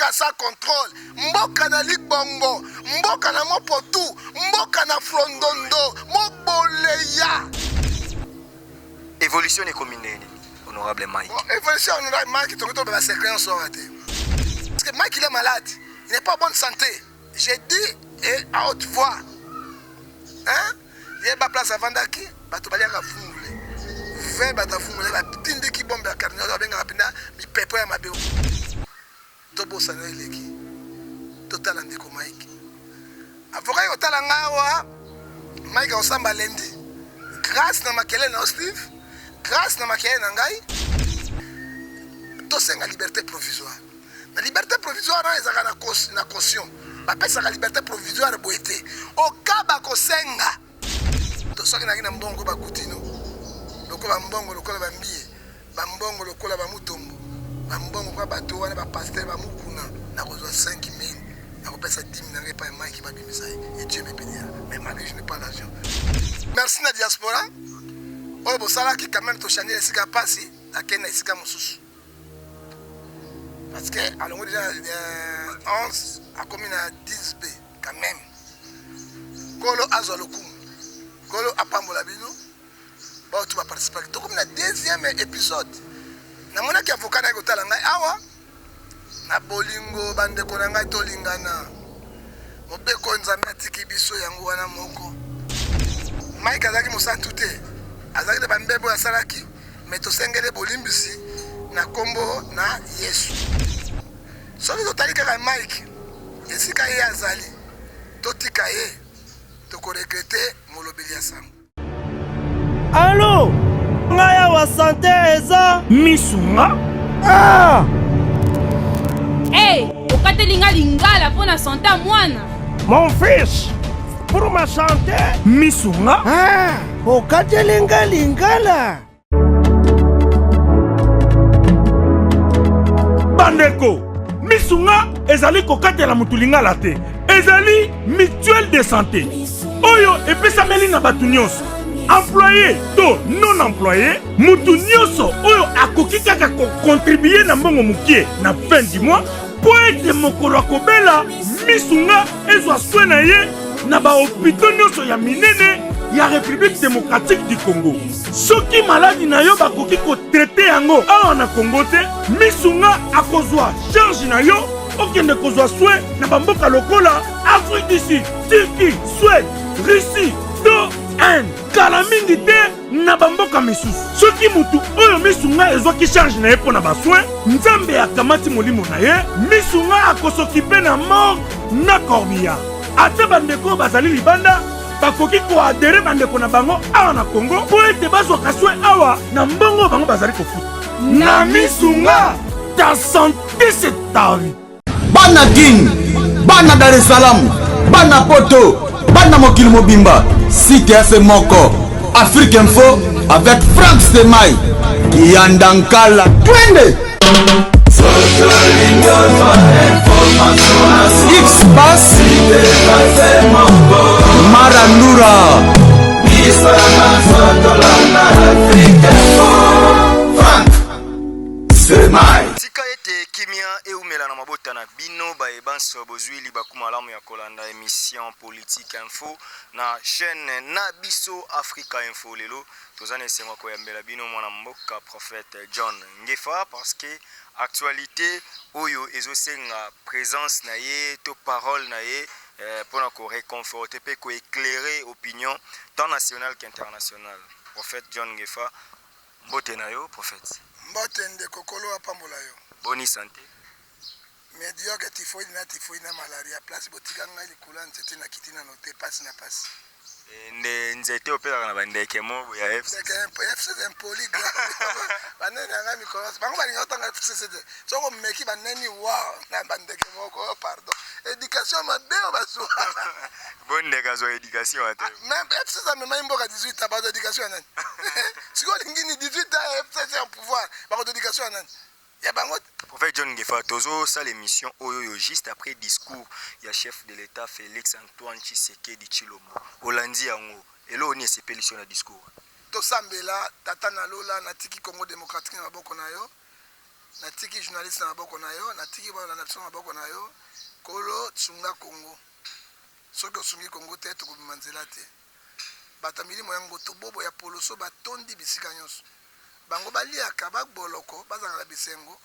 Mboka sans contrôle, mboka na libongo, mboka na mopotu, mboka na frondondo, moboleya. Evolution ekomi ndenge nini, honorable Mike? Bon, evolution honorable Mike, tongi toloba secret nyonso awa te. Parce que Mike il est malade, il n'est pas en bonne santé. J'ai dit et à haute voix. Hein? Yeba place avandaki, bato baliaka fungule. 20 bato ya fungule batindiki bombe ya cardinal babengaka mpenza mipepo ya mabe. Tobosana eleki. Totala ndeko Mike. Avocat kotala ngai awa, Mike akosamba lundi. Grâce na makelele na yo Steve, grâce na makelele na ngai, tosenga liberté provisoire. Na liberté provisoire wana ezalaka na caution. Bapesaka liberté provisoire boye te. Oka bakosenga. Soki naki na mbongo ba Kutino, lokola mbongo lokola ba Mbiye, ba mbongo lokola ba Mutombo, ba mbongo kwa bato wana ba pasteur ba Mukuna, nakozwa 5000, nakopesa dime na ngai epai Mike babimisa ye et Dieu me bénira. Mais malgré je n'ai pas l'argent. Merci na diaspora oyo bosalaki quand même tochange esika pasi akende na esika mosusu. Parce que alongoli déjà na 11 akomi na 10B quand même. Kolo azwa lokumu. Kolo apambola bino. Baoyo ba participaki. Tokomi na deuxième épisode. Namonaki avocat na ye kotala ngai awa. Na bolingo bandeko na ngai tolingana. Mobeko Nzambe atiki biso yango wana moko. Mike azalaki mosantu te. Azalaki na bambebo oyo asalaki. Mais tosengeli bolimbisi na kombo na Yesu. Soki totali kaka Mike esika ye azali, totika ye, toko regretter molobeli ya sango. Allo ngai awa sante eza misu nga ah! Hey, okateli nga lingala mpo na sante ya mwana. Mon fils, pour ma santé misu nga ah, okateli nga lingala. Bandeko, misunga ezali kokatela motu lingala te, ezali mutuelle de santé oyo epesameli na bato nyonso, employé to non employé. Motu nyonso oyo akoki kaka kokontribue na mbongo mokie na fin du mois mpo ete mokolo akobela misunga ezwa soin na ye na bahopito nyonso ya minene ya République démocratique du Congo. Soki maladi na yo bakoki kotraite yango awa na Congo te, misunga akozwa charge na yo okende kozwa soin na bamboka lokola Afrique du Sud, Turquie, Suède, Russie to Inde. Kala mingi te na bamboka misusu. Soki mutu oyo misunga ezwaki charge na ye mpo na basoin, Nzambe akamati molimo na ye, misunga akosokipe na morgue na corbillard. Ata bandeko oyo bazali libanda bakoki koadere bandeko na bango awa na Congo mpo ete bazwaka soin awa na mbongo bango bazali kofuta. Na misunga, ta santé c'est ta vie. Bana Kin, bana Dar es Salaam, bana Poto, bana mokili mobimba, site ya se moko, Afrique Info avec Franck Semay, Kiyanda Nkala, twende! X Bass, Marandura. Tika ete kimia eumela na mabota na bino baye banso bozwi libaku malamu ya kolanda emission Politique Info na chaîne na biso Africa Info. Lelo toza na esengo ya koyambela bino mwana mboka prophète John Ngefa parce que actualité oyo ezosenga présence na ye to parole na ye pona ko reconforter pe ko éclairer opinion tant nationale qu'internationale. Prophète John Ngefa, mbote na yo prophète. Mbote ndeko, Nkolo apambola yo. Boni sante? Mediocre, typhoïde na typhoïde na malaria, place botika ngai likolo ya nzete na kiti nano te, pasi na pasi. Nde nzete opelaka na bandeke moko ya FCC. Ndeke FCC impoli grave. Banene ya ngai mikolo bango balinga otanga FCC te. Soki omeki baneni wa na bandeke moko, pardon. Education mabe oyo bazwa. Bo ndeke azwa education ate. Même FCC amemaki mboka 18 ans, bazwa education ya nani? Sikoyo olingi ni 18 ans FCC en pouvoir, bakozwa education ya nani? Ya bango te. Prophète John Ngefa, tozo sala émission oyo yo juste après discours ya chef de l'État Félix Antoine Tshisekedi Tshilombo. Olandi yango, eloko nini esepelisi yo na discours? Tosambela, Tata na Lola, natiki Congo democratique na maboko na yo. Natiki journaliste na maboko na yo, natiki balanda biso na maboko na yo. Nkolo sunga Congo. Soki osungi Congo te, tokobima nzela te. Bato ya milimo ya ngotobobo ya poloso batondi bisika nyonso. Bango baliaka bagboloko, bazalaka na bisengo,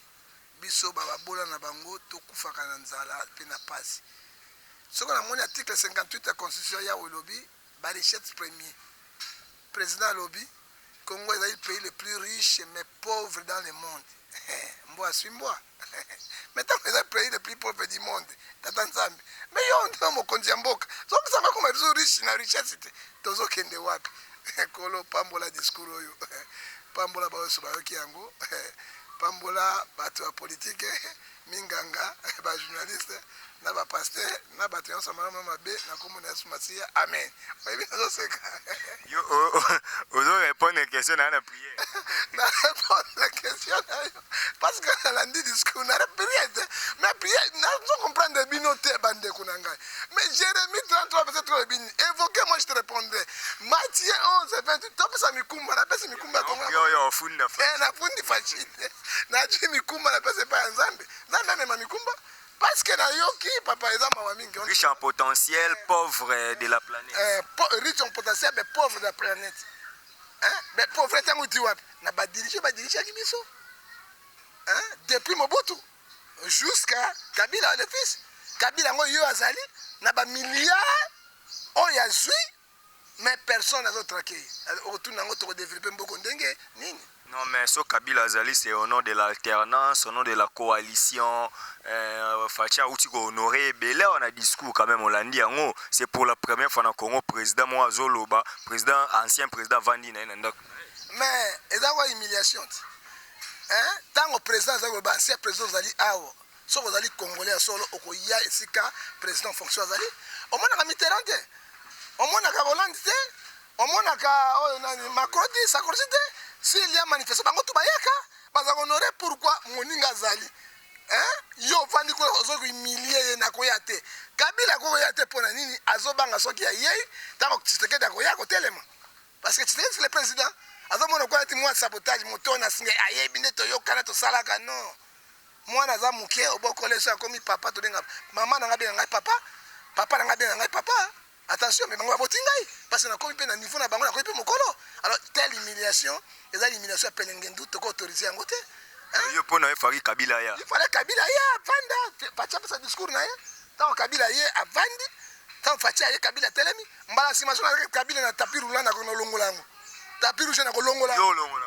biso ba babola na bango tokufaka na nzala pe na pasi. Soki namoni article 58 ya constitution ya Yawe elobi ba richesses premier. President alobi Congo ezali pays le plus riche mais pauvre dans le monde. Mbwa aswi mbwa. Mais tango eza pays le plus pauvre du monde, tata Nzambe. Mais yo nde mokonzi ya mboka. Soki Nzambe akoma biso riche na richesse te, tozokende wapi? Nkolo pambola discours oyo. Pambola ba oyo bayoki yango. Pambola bato ya politique, minganga, ba journaliste, na ba pasteur, na bato nyonso malamu na mabe na kombo na Yesu Masiya. Amen. Oyebi nazoseka. Yo ozo répondre question na na prière. Na répondre question na yo parce que nalandi discours na prière te. Mais prière nazo comprendre bino te bandeko na ngai. Mais Jérémie 33 verset 3 ebini évoquez moi je te répondrai. Matthieu 11 28 topesa mikumba napesi mikumba ya Kongo. Yo yo ofunda. Eh nafundi facile. Nazwi mikumba napesa epai ya Nzambe. Nzambe amema mikumba. Parce que nayoki papa eza mawa mingi. Riche en potentiel, pauvre de la planète. Eh, riche en potentiel mais pauvre de la planète. Hein? Mais pauvre tango ti wapi? Na ba diriger ba dirigeaki biso. Hein? Depuis Mobutu jusqu'à Kabila le fils. Kabila ngo yo azali na ba milliards oyo azwi mais personne azo traquer ye. Okotuna yango toko developper mboko ndenge nini? Non mais so Kabila azali c'est au nom de l'alternance, au nom de la coalition euh, Fatshi auti ko honorer ebele awa na discours quand même olandi yango, c'est pour la première fois na Congo président moko azoloba, président ancien président avandi na ye na ndako. Mais eza kwa humiliation te. Hein? Tango président azali koloba ancien président ozali awa soki ozali congolais ya solo okoya esika président fonction azali omonaka Mitterrand te omonaka Hollande te omonaka oyo nani Macron te Sarkozy te s'il y a manifestation bango tu bayaka baza honore pourquoi moninga azali hein yo ovandi kuna ozo humilie ye nakoya te Kabila akoya te mpo na nini azobanga soki ayei ntango Tshisekedi akoya kotelema parce que Tshisekedi c'est le président azomona koya ti mwa sabotage moto na singa ayebi nde toyokana tosalaka non Mwana aza muke obokoli ye soki akomi papa tobenga maman na ngai abenga ngai papa papa na ngai abenga ngai papa attention mais bango baboti ngai parce que nakomi pe na niveau na bango nakomi pe mokolo alors telle humiliation eza humiliation ya pelengendu toko autoriser yango te hein? Yo pona ye fallait Kabila aya. Il fallait Kabila aya avanda Fatshi apesa discours na ye ntango Kabila ye avandi ntango Fatshi aye Kabila atelemi mbala nsima soki nazalaki Kabila na tapis roulant nakolongola yango tapis rouge nakolongola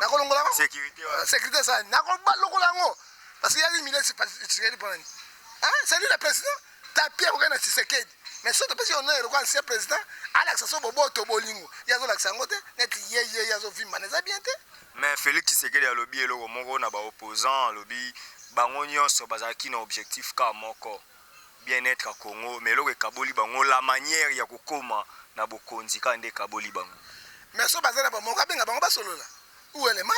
nakolongola yango sécurité euh, sécurité ça nakolongola yango parce que yaki mile Tshisekedi mpona nini hein c'est lui le président tapis akokaki na Tshisekedi mais soki topesi honneur lokola ancien président alakisa so boboto bolingo ye azolakisa yango te neti ye ye ye azovimba na eza bien te mais Félix Tshisekedi alobi eloko moko na ba opposants alobi bango nyonso bazalaki na objectif kaka moko bien-être ya Congo mais eloko ekaboli bango la manière ya kokoma na bokonzi kaka nde ekaboli bango. Mais soki baza na bomoko abenga bango basolola où est le mal?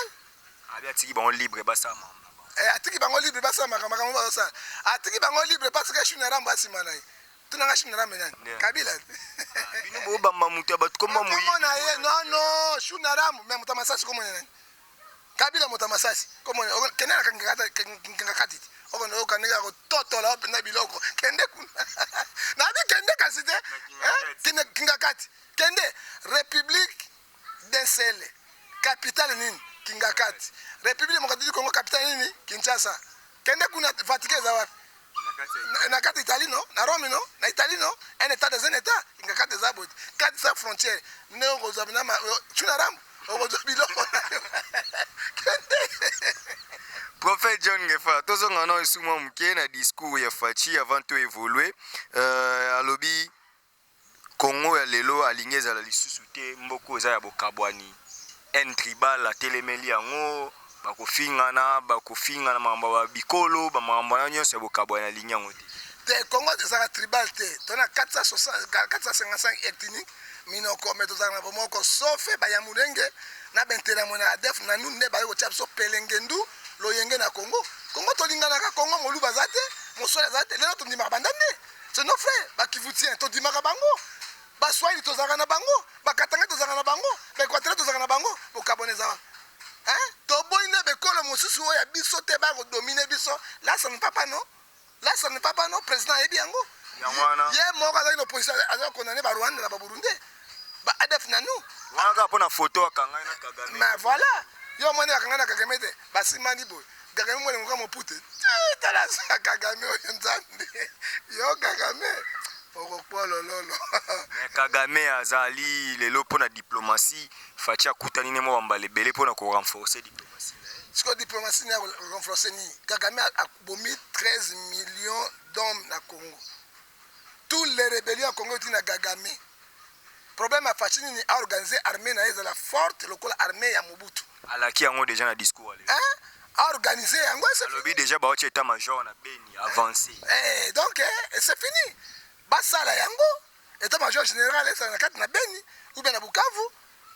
Abi atiki bango libre basala makambo na bango. Eh, atiki bango libre basala makambo makambo bazosala. Atiki bango libre parce que Shina Rambo asima na ye. Tuna nga Shina Rambo nani? Kabila. Ah, bino bobamba moto ya bato komba moyibi. Kombo na ye non non Shina Rambo mais moto ya masasi kombo na nani? Kabila moto ya masasi komona kende na kingakati te okende oyoka ndenge ya kototola yo mpenza biloko kende kuna nabi kende kasi te kende kingakati kende république d'un seul capitale nini kingakati république démocratique du congo capitale nini kinshasa kende kuna vatican eza wapi na kati Italie non na Rome non na Italie non un état dans un état kingakati eza boye kati sa frontière nde okozwa na tuna rambo okozwa biloko kende Prophète John Ngefa, tozonga na esu mwa moke na discours ya Fatshi avant to évoluer. Euh, alobi Congo ya lelo alingi ezala lisusu te mboko eza ya bokabwani. Haine tribale atelemeli yango, bakofingana, bakofingana makambo ya bikolo, ba makambo wana nyonso ya bokabwani alingi yango te. Te Congo ezalaka tribal te tona 455 ethnique minoko mais tozalaka na bomoko sauf bayamulenge na bentelamwe na adef na nunu nde baye kotia biso pelengendu loyenge na Congo Congo tolinganaka Congo moluba aza te moswahili aza te lelo tondimaka banda nde c'est nos frères bakivutien tondimaka bango baswahili tozalaka na bango bakatanga tozalaka na bango baequateur tozalaka na bango bokabwana eza wapi? Hein? Toboyi na bekolo mosusu oyo ya biso te ba ko dominer biso. Là ça ne va pas non? Là ça ne va pas non? Président ayebi yango. Yango wana. Ye moko azalaki na opposition aza condamner ba Rwanda na ba Burundais. Ba ADF na nous. Wana kaka pona photo akangai na Kagame. Mais voilà. Yo omoni akanga na Kagame te. Basimani boye. Kagame mwana ngoka mopute. Tala sa Kagame oyo Nzambe. Yo Kagame okokpolololo. Mais Kagame azali lelo pona diplomatie. Fatshi akutani ne mwa bambala ebele pona ko renforcer diplomatie na ye. Sikoyo diplomatie na ye ako renforcer nini? Kagame abomi 13 millions d'hommes na Congo. Tous les rebellions ya Congo euti na Kagame. Problème ya Fatshi nini? A organiser armee na ye ezala forte lokola armee ya Mobutu. Alaki yango dejà na discours ya lelo. Hein? A organiser yango c'est fini. Alobi dejà baotia etat major na Beni avance. Eh, donc eh, c'est fini. Basala yango. Etat major general ezala na kati na Beni ou bien na Bukavu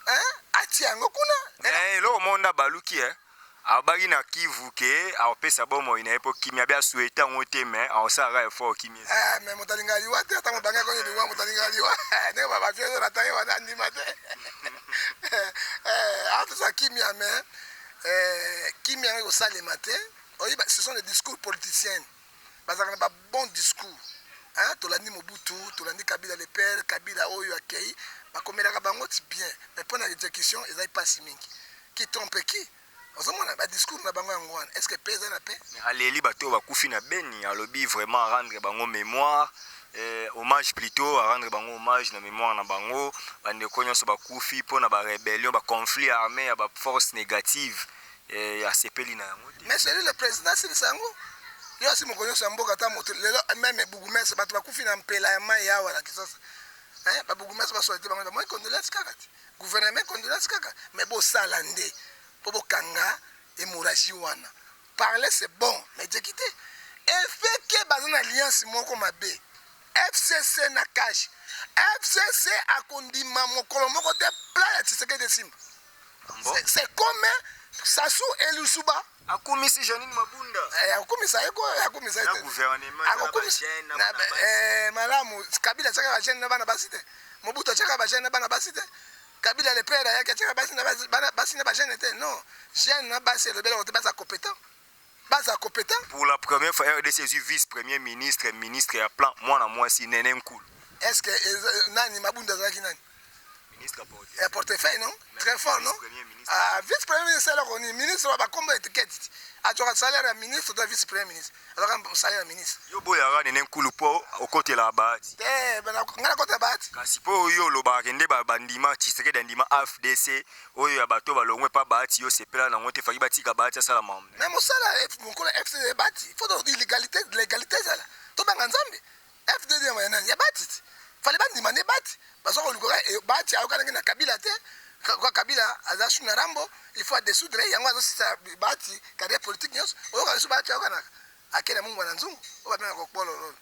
hein, atia yango kuna. Mais eloko moko nde abaluki eh. Alobaki na Kivu ke akopesa bomoi na ye mpo kimia be asouhaite yango te mais akosalaka effort kimia ezala. Eh, mais moto alingaka liwa te, ata mobange akomi liwa, moto alingaka liwa ndenge ba vieux oyo ata ye wana andima te. Eh, apesa kimia mais eh, kimia yango ekosalema te. Oyebi, ce sont des discours politiciens. Bazalaka na ba bon discours hein, tolandi Mobutu, tolandi Kabila le père, Kabila oyo akei, bakomelaka bango ti bien, mais pona execution ezali pasi mingi. Qui trompe qui? Ozomona ba discours na bango yango wana, est ce que paix eza na paix? Mais aleli bato oyo bakufi na Beni, alobi vraiment a rendre bango memoire, eh, hommage plutot, a rendre bango hommage na memoire na bango, ba ndeko nionso bakufi pona ba rebellion, ba conflits armes ya ba forces negatives. Eh, asepeli na yango te. Mais c'est lui le président asilisa yango. Yo asi moko nyonso ya mboka ata moto lelo meme bourgmestre bato bakufi na mpela ya mai awa na Kinshasa. Hein, ba bourgmestre ba solide bango ba moi condoléances kaka ti. Gouvernement condoléances kaka mais bosala nde po bokanga hémorragie wana. Parler c'est bon mais exécuter. Effet que baza na alliance moko mabe. FCC na cash. FCC akondima mokolo moko te plan ya Tshisekedi esimba. Bon. C'est comme Sassou et Lusuba. Akumisi Janine Mabunda. Eh, akumisa ye ko, akumisa ye. Na gouvernement, na ba jeune, na bana basi. Eh, malamu, Kabila atiaka ba jeune na bana basi te. Mobutu atiaka ba jeune na bana basi te. Kabila le père ayaki atiaka basi na basi, bana basi na ba jeune te. Non, jeune na basi elobela ko te baza compétent. Baza compétent. Pour la première fois RDC ezui vice premier ministre, ministre ya plan mwana mwasi Nene Nkulu. Est-ce que nani Mabunda azalaki nani? Ministre ya portefeuille. Ya portefeuille non? Très fort non? Ah, vice premier ministre eloko nini? Ministre wa bakombo etiquette. Azwaka salaire ya ministre to vice premier ministre. Azwaka salaire ya ministre. Yo boyaka Nene Nkulu po okotelaka Bahati. Te, nga nakotela Bahati. Kasi po yo olobaka kende ba bandima Tshisekedi andima AFDC oyo ya bato balongwe pa Bahati yo sepela nango te faki batika Bahati asala makambo. Mais mosala mokolo FCD Bahati, faut to illégalité, légalité ezala. Tobanga Nzambe. FDD ya nani? Ya Bahati ti. Fallait bandima nde Bahati. Baza koluka eh, Bahati ayokanaki na Kabila te. Kwa Kabila aza sous na Rambo, il faut dissoudre yango azosisa Bahati carrière politique nyonso. Oyoka lisusu Bahati ayokanaka. Akenda mungwa na nzungu, oyo babengaka kokpolololo.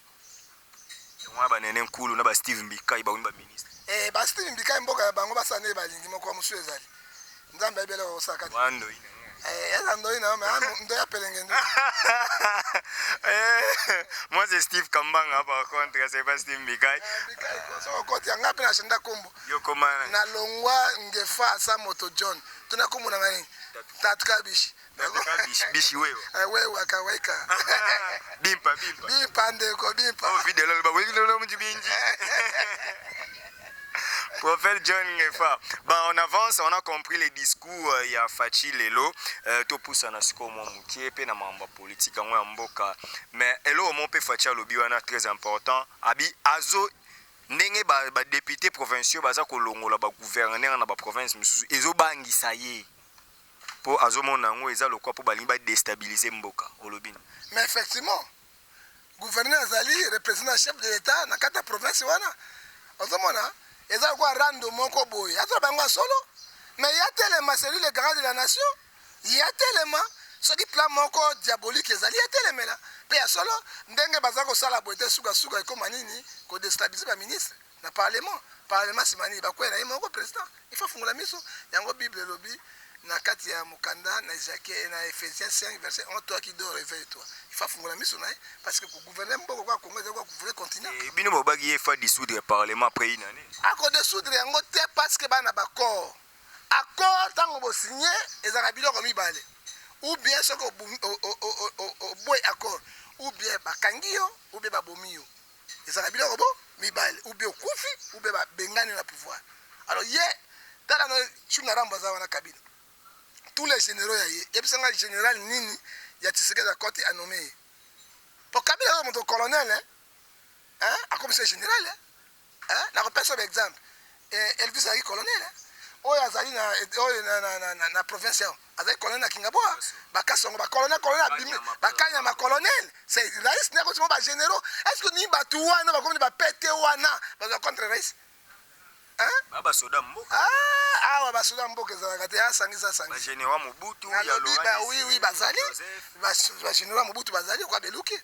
Yango wana ba Nene Nkulu na ba Steve Mbikai bakomi ba ministre. Eh, ba Steve Mbikai mboka ya bango basala ndenge balingi, mokolo mosusu ezali. Nzambe ayebi eloko akosala kati. Wana ndoyi na nga. Eh, eza ndoyi na yo, mais ah, ndoyi ya pelenge nde. Eh, moi c'est Steve Kambanga par contre, c'est pas Steve Mbikai. Eh, Mbikai ko soki okoti ya nga pe na chanda kombo. Yo koma nani? Na longwa Ngefa asa moto John. Tuna kombo na nga nini? Tatu Kabishi. Bishi, bishi wewe. Eh, wewe kawaika. Bimpa bimpa. Bimpa ndeko bimpa. Oh video lolo ba wewe lolo mji binji. Prophète John Ngefa. Bon, on avance, on a compris les discours euh, ya Fatshi lelo. Euh, topusana sikoyo mwa mokie pe na mambo ya politique yango ya mboka. Mais eloko moko pe Fatshi alobi wana très important. Abi azo ndenge ba, ba députés provinciaux baza kolongola ba gouverneurs na ba province mosusu ezobangisa ye. Po azomona yango eza lokwa po balingi ba destabiliser mboka. Olobi nini? Mais effectivement, gouverneur azali representant chef de l'Etat na kati ya province wana. Ozomona eza lokola rando moko boye. Azoloba yango ya solo. Mais ya telema, c'est lui le garant de la nation. Ya telema soki plan moko diabolique ezali ya telemela. Pe ya solo ndenge baza kosala boye te suka suka ekoma nini ko destabiliser ba ministre na parlement. Parlement sima nini bakwela na ye moko president. Il faut fungola miso. Yango Bible elobi na kati ya mokanda na Jacques na Ephésiens 5 verset 11, toi qui dors réveille-toi. Il faut fungola miso na ye parce que ko gouverner mboka kwa Congo ezali kwa gouverner continent. Eh, bino bobaki ye fa dissoudre parlement après une année. Ako dissoudre yango te parce que bana ba corps. Accord ntango bosigne ezalaka biloko mibale, ou bien soki oboyi accord, ou bien bakangi yo, ou bien babomi yo. Ezalaka biloko bo mibale, ou bien okufi, ou bien babengani yo na pouvoir. Alors ye tala na Chuna Rambo aza wana Kabila, tous les généraux ya ye, yebisa nga général nini ya Tshisekedi akoti anome ye, po Kabila aza moto colonel, hein? Hein? Akomisa général, hein? Hein? Nakopesa ba exemple, Elvis azalaki colonel, hein? Oyo azali na oyo na, na, na, na, na province yao azali colonel na Kingabwa, bakasongo ba colonel, colonel abimi, bakanyama colonel, c'est rais nde akoti ba généraux. Est-ce que ni batu wana bakomi ba pete wana bazwa contre rais, hein? Ba basoda mboka. Ah, awa basoda mboka ezalaka te, asangisa asangisa. Ba généraux Mobutu ya Nalobi Laurent ba oui oui Désiré, bazali Joseph. ba ba généraux Mobutu bazali kwa beluki.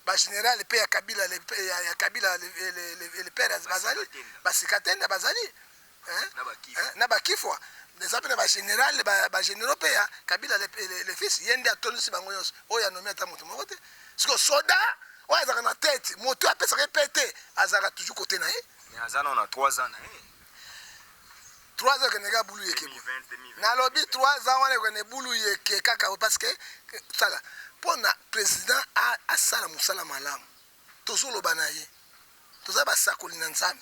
Ba général pe ya Kabila le ya, ya Kabila le, le, le, le père bazali, basikatenda bazali, hein? Na bakifwa. Hein? Na bakifwa. Eza pe na ba général, ba, ba généraux pe ya Kabila le, le, le fils, ye nde atondisi bango nyonso. Oyo anomi ata moto moko te. Siko soda oyo azalaka na tête, moto apesaka ye pe te, azalaka toujours côté na ye. Mais aza nano na 3 ans na ye. 3 ans ekende kaka bulu yeke boye. 2020, 2020. Nalobi 3 ans wana ekende bulu yeke kaka boye, parce que sala mpona président asala mosala malamu, tozoloba na ye, toza basakoli na Nzambe,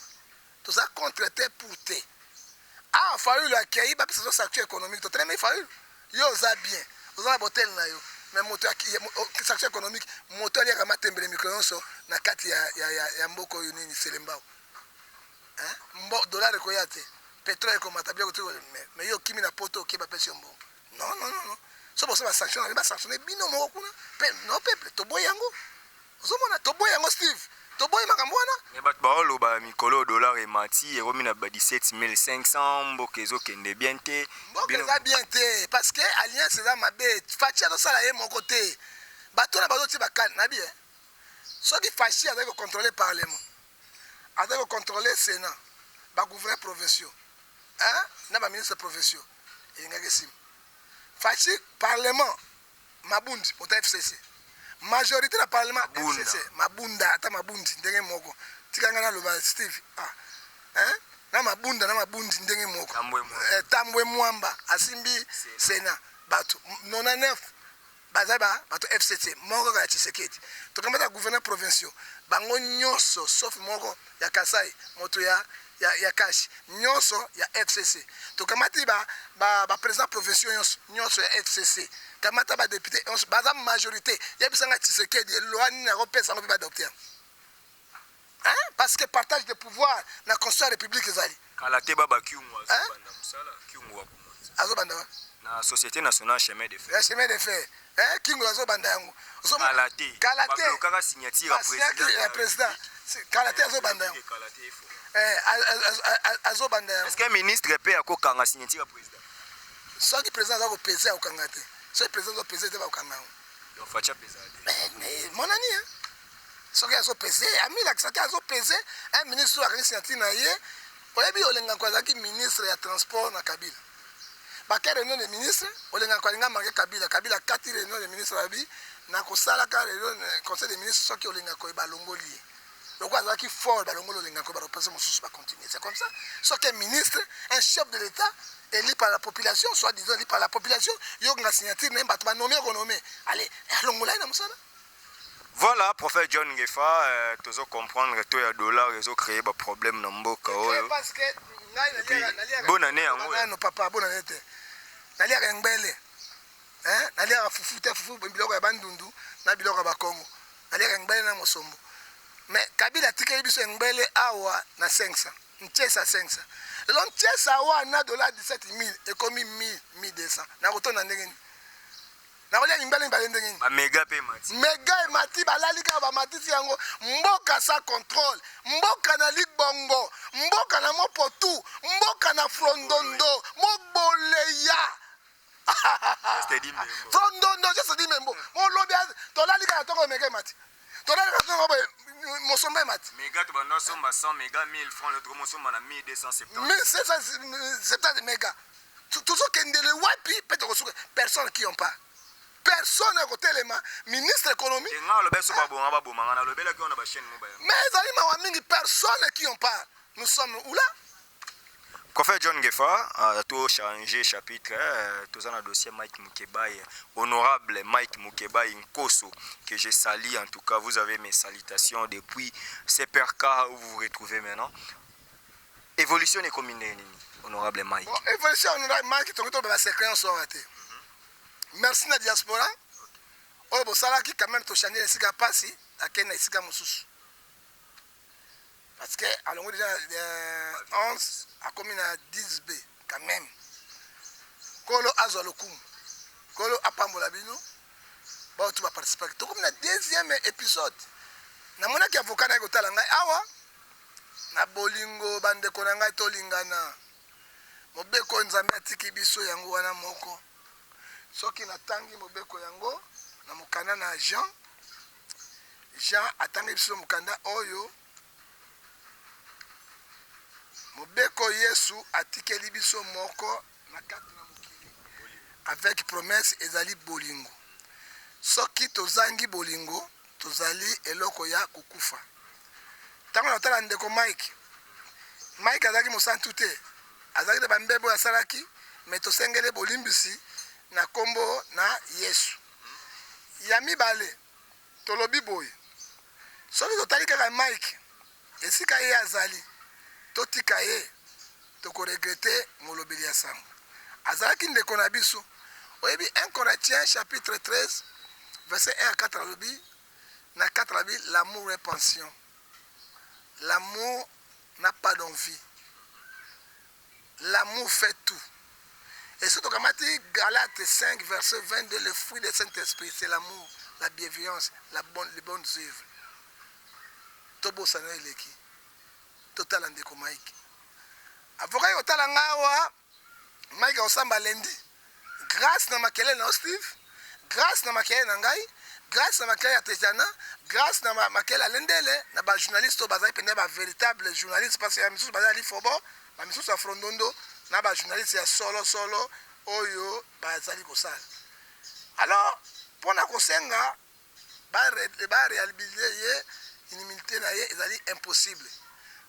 toza contre te pour te. Awa Fayulu akei, bapesa so sanction économique, totelemi Fayulu, yo oza bien, oza na botel na yo, mais moto ya ki-, ya mo-, oh, sanction économique, moto aliaka matembele mikolo nyonso na kati ya, ya, ya, ya mboka oyo nini, Selembao. Hein? Mbo, dollar ekoya te, pétrole ekomata, biloko te, mais yo okimi na poto, oke bapesi yo mbongo. Non, non, non, non. So boso ba sanction, ba sanctionner bino moko kuna, pe non peuple, toboyi yango. Ozomona, toboyi yango Steve. Toboyi makambo wana. Mais bato baoloba mikolo dollar emati, ekomi na ba 17 500, mboka ezokende bien te. Mboka Bino eza bien te parce que alliance eza mabe. Fatshi azosala ye moko te. Bato wana bazotia bakane na bien. Soki Fatshi azali kocontrôler parlement, azali kocontrôler sénat, ba gouverneurs provinciaux, hein, na ba ministres provinciaux, elingaki esima. Fatshi parlement Mabundi ota FCC. Majorité na parlement Mabunda. FCC. Mabunda ata Mabundi ndenge moko. Tika nga naloba Steve. Ah. Hein? Na Mabunda na Mabundi ndenge moko. Tambwe Mwamba. Tambwe Mwamba asimbi Sénat. Bato 99 baza ba bato FCC, moko kaka ya Tshisekedi. Tokamata gouverneur provinciaux, bango nyonso sauf moko ya Kasai, moto ya ya, ya Kashi, nyonso ya FCC. Tokamati ba ba, ba président provinciaux nyonso, nyonso ya FCC. Kamata ba député nyonso baza majorité. Yebisanga Tshisekedi loi nini akopesa yango mpe ba adopter. Hein? Parce que partage de pouvoir na constitution ya République ezali. Kala te baba Kyungu Hein? azobanda mosala, Kyungu wa Kumwanza. Azobanda wa? Na Société nationale chemin de fer. Ya chemin de fer. Hein? Kyungu azobanda yango. Ozomona? Kala te. Kala te. Bablokaka signature ya Ba signature président. ya président. Kala te azobanda yango. Kala te efo. Azobanda yango. Est-ce que ministre pe akokanga signature ya président? Soki président aza kopese, akokanga te. Soki président azopese te, bakokanga yango. Donc Fatshi apesa te. Mais monani, hein? Soki azopese, amilakisa te azopese, un ministre oyo akangi signature na ye, oyebi Olengako azalaki ministre ya transport na Kabila. Bake réunion des ministres, Olengako alinga manke Kabila, Kabila kati réunion des ministres abi na kosalaka réunion conseil des ministres soki Olengako balongoli ye. Lokola azalaki fort, balongoli Olengako, balopesa mosusu ba continuer. C'est comme ça. Soki un ministre, un chef de l'État élu par la population, soit disant élu par la population, yo nga signature na ye, bato ba nommé ko nommé. Allez, alongola ye na mosala. Voilà, prophète John Ngefa, tozo comprendre to ya dollar ezo créer ba problème na mboka oyo. Parce que ngai naliaka, naliaka Bonne année yango. Nano papa, bonne année te. Naliaka ngbele. Hein? Naliaka fufu te, fufu biloko ya bandundu na biloko ya bakongo. Naliaka ngbele na mosombo. Mais Kabila atikeli biso ngbele awa na 500. Ntiesa 500. Lelo ntiesa wana dollar 17 000 ekomi 1000, 1200. Nakotonda ndenge nini? Nakolia mibale mibale ndenge nini? Ba mega pe mati. Mega emati, balali kaka bamatisi yango. Mboka sans contrôle, mboka na libongo, mboka na mopotu, mboka na frondondo, moboleya. Juste dit membo. Frondondo, juste dit membo. Molobi tolali kaka tongo mega emati. Tolali kaka tongo boye mosomba emati. Mega to banda somba 100 mega 1000 francs, l'autre mosomba na 1270. 1770 mega. Tozokendele wapi pe tokosuka? Personne qui en parle. Personne akotelema, ministre économie. Te nga alobe so babonga babomanga na lobelaki wana ba chaîne mo ba. Mais ezali mawa mingi, personne qui en parle. Nous sommes où là? Prophète John Ngefa, euh, to changer chapitre, euh, toza na dossier Mike Mukebayi, honorable Mike Mukebayi Nkoso, que je salue en tout cas, vous avez mes salutations depuis CPRK où vous vous retrouvez maintenant. Évolution ekomi ndenge nini, honorable Mike? Bon, évolution honorable Mike, tongi toloba ba secret nyonso awa te. Merci na diaspora oyo bosalaki quand même tochange na esika ya pasi, akei na esika mosusu. Parce que alongoli déjà na 11 akomi na 10B quand même. Nkolo azwa lokumu. Nkolo apambola bino. Baoyo tu baparticipaki. Tokomi na deuxième épisode. Namonaki avocat na ye kotala ngai awa na bolingo bandeko na ngai tolingana. Mobeko Nzambe atiki biso yango wana moko. Soki natangi mobeko yango na mokanda na Jean, Jean atangi biso mokanda oyo mobeko Yesu atikeli biso moko na kati na mokili avec promesse ezali bolingo. Soki tozangi bolingo, tozali eloko ya kokufa. Ntango natala ndeko Mike, Mike azalaki mosantu te, azalaki na bambebo oyo asalaki, me tosengeli bolimbisi na nkombo na Yesu. Ya mibale, tolobi boye, soki totali kaka Mike esika ye azali, totika ye, tokoregrete molobeli ya sango. Azalaki ndeko na biso. Oyebi 1 Corinthiens chapitre 13 verset 1 à 4 alobi na 4 alobi l'amour est pension. L'amour n'a pas d'envie. L'amour fait tout. Et surtout tokamati Galates 5 verset 22 le fruit du Saint-Esprit c'est l'amour, la bienveillance, la bonne, les bonnes œuvres. Tobosana eleki. Totala ndeko Mike. Avocat kotala ngai awa Mike akosamba lundi. Grâce na makelele na yo Steve, grâce na makelele na ngai, grâce na makelele ya Tetiana, grâce na makelele ya Lendele, na ba journalistes oyo bazali mpenza ba véritable journalistes parce que ya misusu bazali ya lifobo, ba misusu ya frondondo na ba journalistes ya solo solo oyo bazali kosala. Alors mpo na kosenga ba ba réhabiliter ye immunité na ye ezali impossible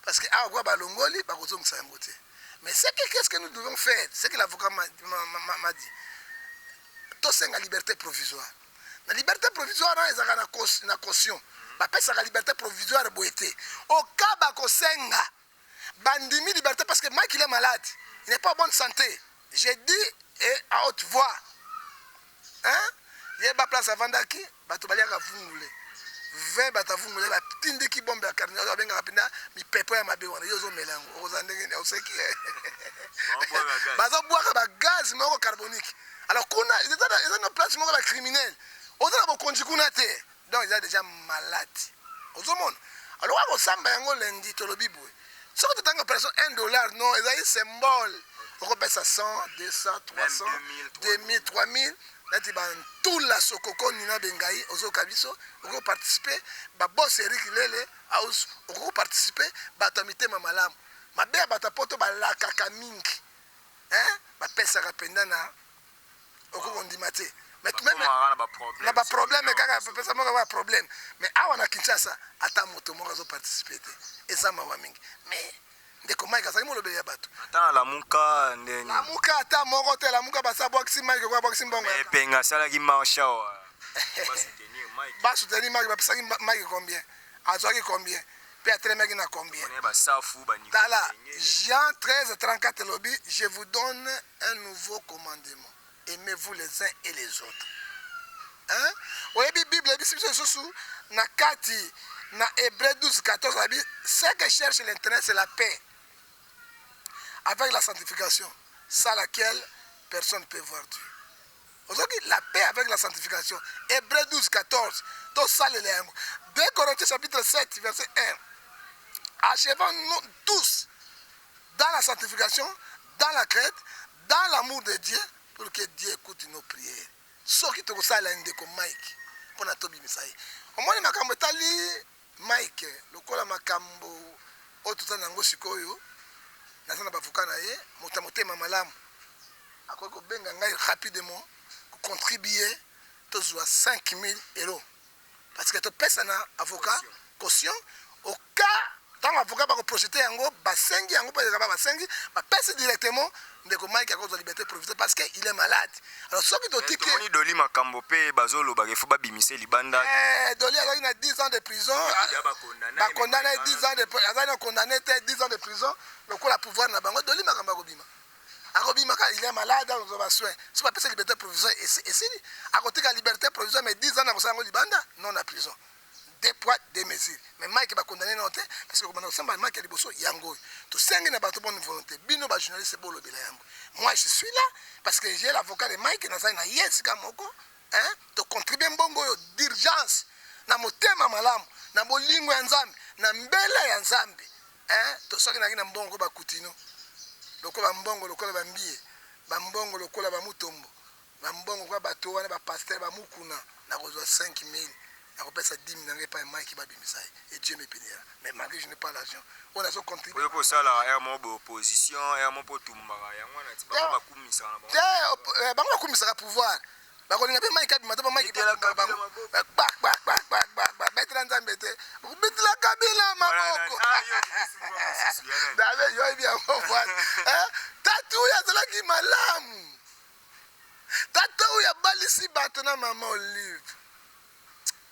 parce que awa kwa balongoli bakozongisa yango te. Mais ce que qu'est-ce que nous devons faire, ce que l'avocat m'a dit, tosenga liberté provisoire. Na liberté provisoire wana ezalaka na caution. Bapesaka liberté provisoire boye te. Au cas bakosenga bandimi liberté parce que Mike il est malade, il n'est pas en bonne santé. J'ai dit et à haute voix. Hein? Yeba place avandaki, bato baliaka vungule. 20 bato ya vungule batindiki bombe ya cardinal babengaka mpenza mipepo ya mabe wana, yo ozomela yango okozala ndenge nini? Oseki bazobwaka bagaz moko carbonique. Alors kuna eza na place moko ya bacriminel, oza na bokonzi kuna te, donc eza déjà malade. Ozomona alors akosamba yango lundi. Tolobi boye, soki totanga opération 1 dollar non, ezali symbole, okopesa 100, 200, 300, 2000, 3000 nati bantula sokoko nina bengai ozoyoka biso, okoparticipe babos Eric Lele aus, okoparticipe bato ya mitema malamu. Mabe ya bato ya poto balakaka mingi, hein? Bapesaka mpenza na okokondima te, mais même na baproblème kaka pesa moko ya problème. Mais awa na Kinshasa ata moto moko azoparticipe te, eza mawa mingi. Mais ndeko Mike azalaki molobeli ya bato. Ata na Lamuka ndeni? Lamuka ata moko te. Lamuka basa bwakisi Mike kwa bwakisi mbongo. Epenga asalaki marche awa. Basoutenir Mike, bapesaki Mike combien? Azwaki combien? Mpe atelemaki na combien? Tala Jean 13 34 elobi: je vous donne un nouveau commandement, aimez-vous les uns et les autres. Hein? Oyebi Bible ebisi biso lisusu na kati na Hébreu 12 14 alobi: ce que cherche l'Éternel, c'est la paix avec la sanctification, sans laquelle personne ne peut voir Dieu. Ozoki la paix avec la sanctification, Hébreu 12 14, tosalela yango. 2 Corinthiens chapitre 7 verset 1: achevons nous tous dans la sanctification, dans la crainte, dans l'amour de Dieu, pour que Dieu écoute nos prières. Soki tokosalela ndeko Mike mpona tobimisa ye, omoni makambo etali Mike lokola makambo oyo toza na yango sikoyo. Naza na bavoka na ye, moto ya motema malamu akoki kobenga ngai rapidement kocontribue, tozwa 5000 euros parce que topesa na avocat caution au cas. Ntango avocat bakoprojete yango, basengi yango mpo ezalaka basengi, bapesi directement ndeko Mike akozwa liberté provisoire parce que il est malade. Alors soki totiki tomoni Doli makambo mpe bazolobaka ifo babimise libanda. Doli azalaki na 10 ans de prison, bakondana ye 10 ans de, azalaki na condamné te 10 ans de prison lokola pouvoir na bango. Doli makambo akobima, akobima kaka, il est malade, akozwa ba soins. Soki bapesa liberté provisoire, esili, akotika liberté provisoire, mais 10 ans nakosala yango libanda, non na prison. Deux poids deux mesures. Mais Mike bakondane nano te, parce que kobanda kosamba Mike ya liboso yango oyo. Tosengi na bato bonne volonté, bino ba journaliste bolobela yango. Moi je suis là parce que j'ai l'avocat de Mike, nazali na ye esika moko, hein, tocontribue mbongo oyo d'urgence na motema malamu, na bolingo ya Nzambe, na mbela ya Nzambe, hein. Soki naki na mbongo bakutino lokola mbongo, lokola bambie, bambongo lokola bamutombo, bambongo kwa bato wana, bapasteur bamukuna, nakozwa 5000, nakopesa dime na ngai epai Mike, babimisa ye et Dieu me bénira. Mais malgré je n'ai pas l'argent oyo nazo contribuer. Oyo mpo osala ere moko boye opposition, ere moko mpo otumbaka yango wana ti bango bakumisaka na bango te. Bango bakumisaka pouvoir, bakolinga mpe Mike abima te, mpo Mike bango betela Nzambe te, betela Kabila maboko. Yoyebi yango, tatu oyo azalaki malamu, tata oyo abalisi bato na mama Olive.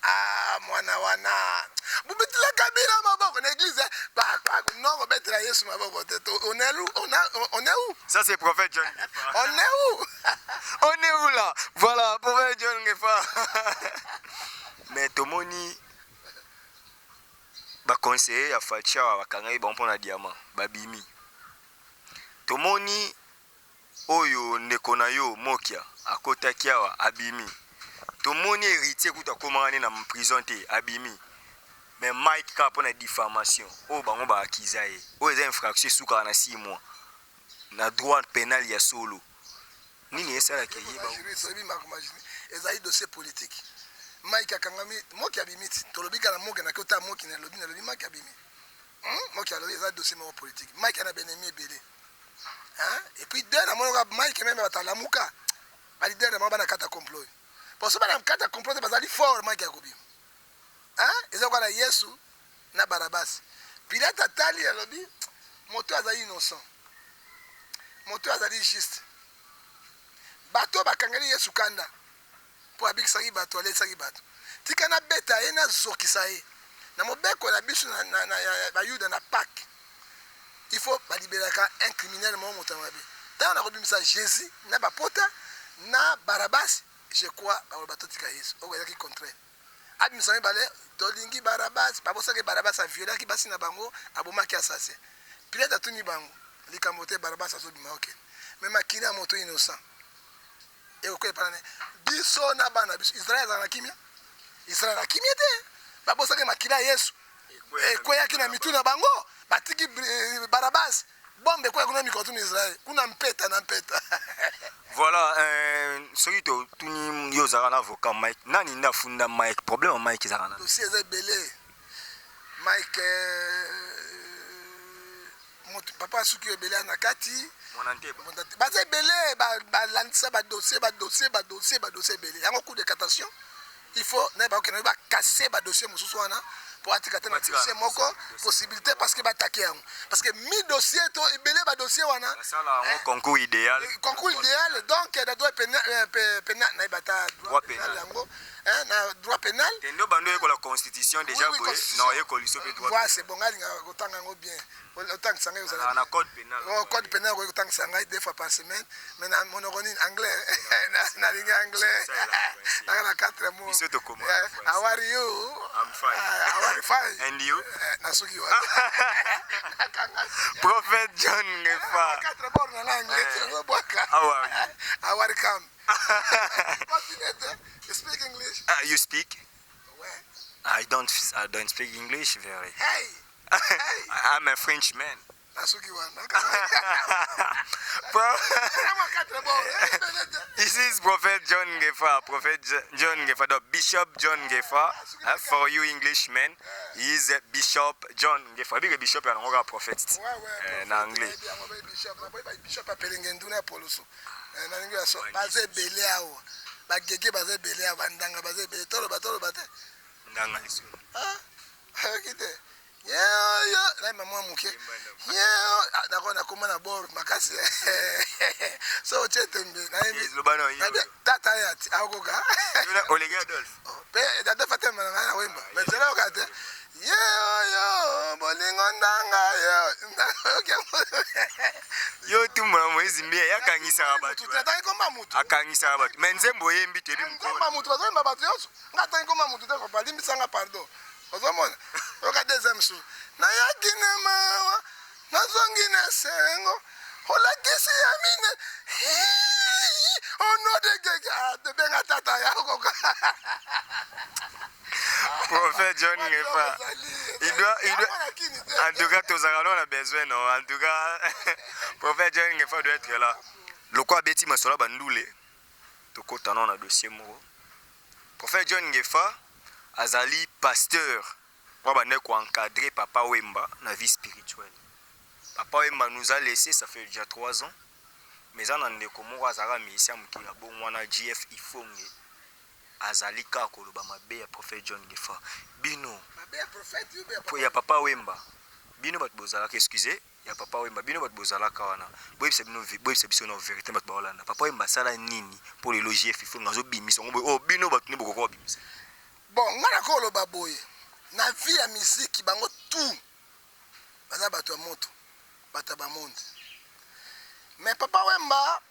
Ah, mwana wana bobetela Kabila maboko na église non, kobetela Yesu maboko te. On est où? On est où? Ça, c'est prophète John. On est où? On est où là? Voilà, prophète John Ngefa. Mais tomoni baconseiller ya Fatshi awa bakangaki bango mpona diamant, babimi. Tomoni oyo ndeko na yo Mokia akotaki awa, abimi. Tomoni Héritier kuta akomaka nde na prison te, abimi. Mais Mike kaka mpona diffamation oyo bango baakiza ye, oyo eza infraction esukaka na 6 mois na droit pénal ya solo. Nini esalaka ye? Ezali dossier politique. Mike akangami, Moki abimi ti tolobi kaka na Moki, naki otala Moki, nalobi Mike abimi. Moki alobi eza dossier moko politique. Mike ana benemi ebele. Et puis deux, namoni kaka Mike même bato alamuka, baleader na bango bana kata complot oyo, po so bana kata complot te, bazali fort, Mike akobima. Eza kaka na Yesu na Barabasi. Pilate atali, alobi moto azali innocent, moto azali juste. Bato bakangeli Yesu kanda mpo abikisaki bato, alesaki bato. Tika nabeta ye, nazokisa ye. Na mobeko na biso na bayuda, na Pâques, il faut balibelaka un criminel moko, moto ya mabe. Ntango nakobimisa Jésus na bapota na Barabas, je crois bakoloba totika Yesu. Oyo ezalaki contraire, abimisa mibale, tolingi Barabas. Babosaki Barabas aviolaki basi na bango, abomaki, assassin. Pilate atuni bango likambo te, Barabas azobima, okende, mais makili ya moto innocent ekoki epana ne biso na bana biso. Israel azala na kimia? Israel na kimia te. Babosaki makila ya Yesu ekweyaki na mitu na bango, batiki Barabas. Bombe ekweyaki kuna mikolo tuna Israel kuna mpeta na mpeta. Voilà, soki totuni yo, ozalaka na avocat Mike, nani nde afunda Mike? Problème ya Mike ezalaka na Dossier eza ebele. Mike, moto papa asuki ebele na kati. Baza ebele, balandisa badossier, badossier, badossier, badossier ebele. Yango cour de cassation, il faut nayeba kokende bakase badossier mosusu wana po atika te na dossier moko possibilité, parce que batake yango, parce que mi dossier to ebele badossier wana. Concours idéal. Concours idéal. Donc na droit pénal, nayeba ta droit pénal yango, na droit pénal. Tendo bando yekola constitution déjà boye na oyekoli so mpe droit. Voilà, c'est bon. Alingaka kotanga yango bien, otangisa ngai. Ozala na code pénal. Code pénal okoki kotangisa ngai deux fois par semaine, mais na monoko nini? Anglais, nalingi anglais naka na quatre mots. How are you? I'm fine. How are you? Fine. And you? Nasuki wana. Prophet John Ngefa. Quatre mots na anglais bwaka. How are you? How are you? Come. You speak English? You speak? Ouais. I don't speak English very. Hey. Hey. I'm a Frenchman. Nasuki wana. This is Prophet John Ngefa, Prophet John Ngefa, the Bishop John Ngefa. For you Englishmen, he is Bishop John Ngefa. Big Bishop ya ngo prophet. Na anglais. Bishop apelenge nduna ya poloso. Nalingi ya so baza ebele awa, bagege baza ebele awa, bandanga baza ebele. Toloba, toloba te. Ndanga liso. Oyoki te? Yeyo nayemba mwa moke yeyo ah, nako nakoma na bord makasi so otie tembe nayembi tata ye ati akoka oleki adolphe oh, pe adolphe atema na ngai na wemba mais zela oka te yeyo bolingo ndanga yo yo tumbola moïse mbiye yakangisaka bato atangi komba motu akangisaka bato mais nzembo oyembi toyebi komba motu bazoyemba bato nyonso nga atangi komba motu te balimbisanga pardon ozomona yoka deuxième susu nayaki na mawa nazongi na esengo olakisi ya mine onodegege ah, tobenga tata ya koka prophète John Ngefa il doit il doit en tout cas tozalaka no na besoin non en tout cas prophète John Ngefa doit être là lokola abeti masolo ya bandule tokota nao na dossier moko Prophète John Ngefa azali pasteur oyo abandaki ko encadrer Papa Wemba na vie spirituelle. Papa Wemba nous a laisse ça fait dejà 3 ans mais eza na ndeko moko azalaka musicien ya mokili abongwana JF Ifonge azali kaka koloba mabe ya Prophète John Ngefa. Bino Mabe ya prophète ou bien ya Papa ya Papa Wemba bino batu bozalaka excusez ya papa wemba bino batu bozalaka wana boyebisa bino boyebisa biso na verite batu baolanda papa wemba asala nini po lelo JF Ifonge azobimisa yango boye oh bino batu nde bokoka kobimisa Bon nga nako loba boye na vie ya musique bango tout baza batu ya moto batu ya ba monde mais papa wemba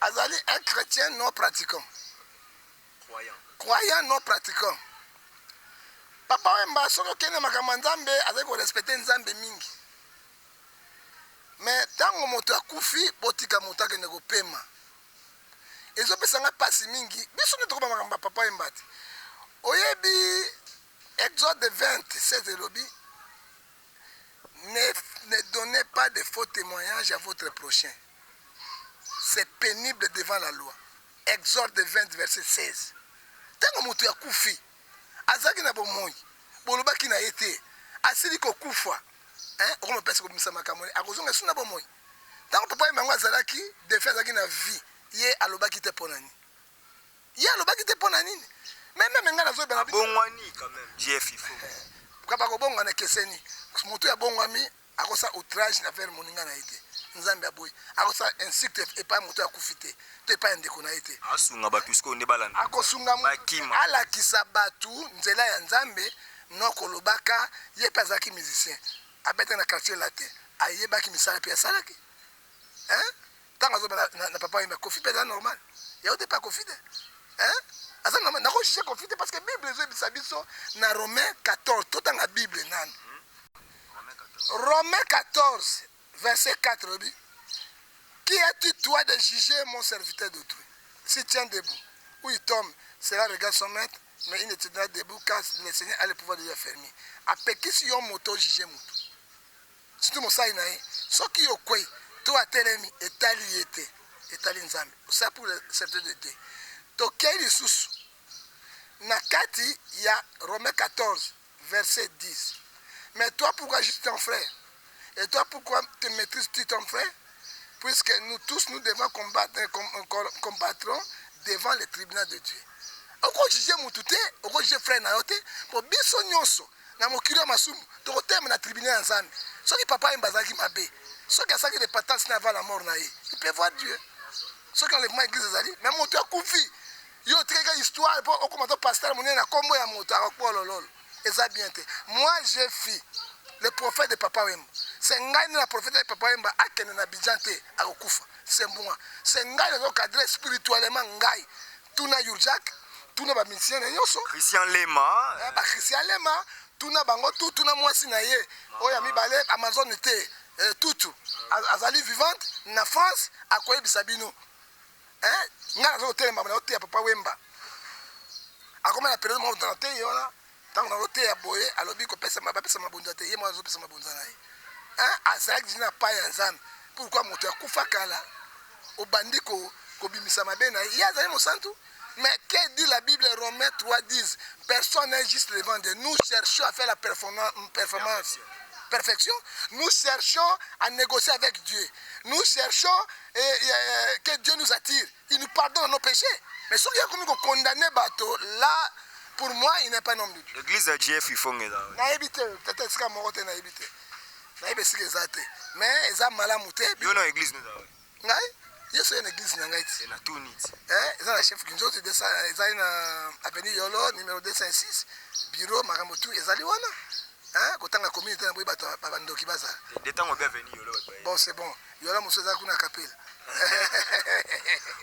azali un chretien non pratiquant croyant non pratiquant papa wemba soki okende makambo ya nzambe azali korespecte nzambe mingi me ntango moto akufi botika moto akende kopema ezopesa ngai mpasi mingi biso nde tokoba makambo ya papa wemba te oyebi exode 27 elobi ne, ne donnez pas de faux témoignages à votre prochain c'est pénible devant la loi Exode 20 verset 16. Ntango moto akufi, azalaki na bomoi, bolobaki na ye te, asili kokufa, hein, okoma mpasi kobimisa makambo, akozonga lisusu na bomoi. Ntango papa ye mango azalaki defi, azalaki na vie, ye alobaki te mpo na nini? Ye alobaki te mpo na nini? Mais meme ngai nazoyeba na Abongwani quand même JF il faut. Kaka kobongwana ekeseni. Moto ya bongwami Akosala outrage na vers moninga na ye te. Nzambe aboyi. Akosala insulte epai moto akufi te to epai ya ndeko na ye te. Asunga bato sikoyo nde balanda. Akosunga moto alakisa bato nzela ya Nzambe no kolobaka ye pe azalaki musicien abetaki na quartier latin ayebaki misala pe asalaki hein tango azoba na, na, na papa yemba Koffi pe aza normal ya yo te pa Koffi te hein aza normal nako juger Koffi te parce que Bible ezoyebisa biso na Romain 14 totanga Bible nanu Romains 14, verset 4 elobi, Qui es-tu toi de juger mon serviteur d'autrui? S'il tient debout ou il tombe, cela regarde son maître, mais il ne tiendra debout car le Seigneur a le pouvoir de lui affermir. Apekisi yo moto ojuge moto, surtout mosali na ye, soki yo okwei to atelemi, etali ye te, etali Nzambe. Ça pour le serviteur de Dieu. Tokei lisusu na kati ya Romains 14 verset 10 mais toi pourquoi juste ton frère et toi pourquoi te maîtrises-tu ton frère puisque nous tous nous devons combattre combattrons devant le tribunal de Dieu okojuge mutu te okojuge frère na yo te po biso nyonso na mokili ya masumu tokotelema na tribunal ya nzambe soki papa yemba azalaki mabe soki asalaki repentance na avant la mort na ye il peut voir Dieu soki enlèvement église ezali mais moto akufi Yo otikaki kaka histoire po okoma to pasteur munene na kombo ya moto akokbolololo eza bien te. Moi j'ai fi le prophète de papa Wemba. C'est ngai nde na prophète de papa Wemba akende na Abidjan te akokufa. C'est moi. C'est ngai nazo cadrer spirituellement ngai. Tuna Yurjak, tuna ba musiciens na nyonso. Christian Lema. Eh, ba Christian Lema, tuna bango tout, tuna mwasi na ye oyo ya mibale Amazon te. Eh, tutu azali vivante na France akoyebisa bino. Hein? Nga nazo kotelema na oteya papa Wemba. Akoma na periode moko na teyi wana tango na oteya boye alobi kopesa bapesa mabonza te ye moko azopesa mabonza na ye. Hein? Azalaki na pa ya Nzambe. Pourquoi moto akufa kala obandi ko kobimisa mabe na ye? Ye azali mosantu. Mais que dit la Bible Romains 3 10 Personne n'est juste devant Dieu. Nous cherchons à faire la performance perfection. Nous cherchons à négocier avec Dieu. Nous cherchons et, et, et, que Dieu nous attire. Il nous pardonne nos péchés. Mais soki akomi ko condamner bato là Pour moi, il n'est pas un homme de Dieu. Église ya JF Ifonge eza wapi? Nayebi te, tata, esika moko te, nayebi te, nayebi esika eza te, mais eza malamu te. Yo na église no eza wapi? Ngai, Yesu ye na église na ngai ti. E natuni ti. Eza na chef Kinzozi, ezali na avenue Yolo numéro 206, bureau, makambo tu ezali wana. Kotanga commune te, na boyi bato bandoki bazala. De ntango obi avenue Yolo, bato bayebi. Bon, c'est bon, Yolo mosusu eza kuna Kapela.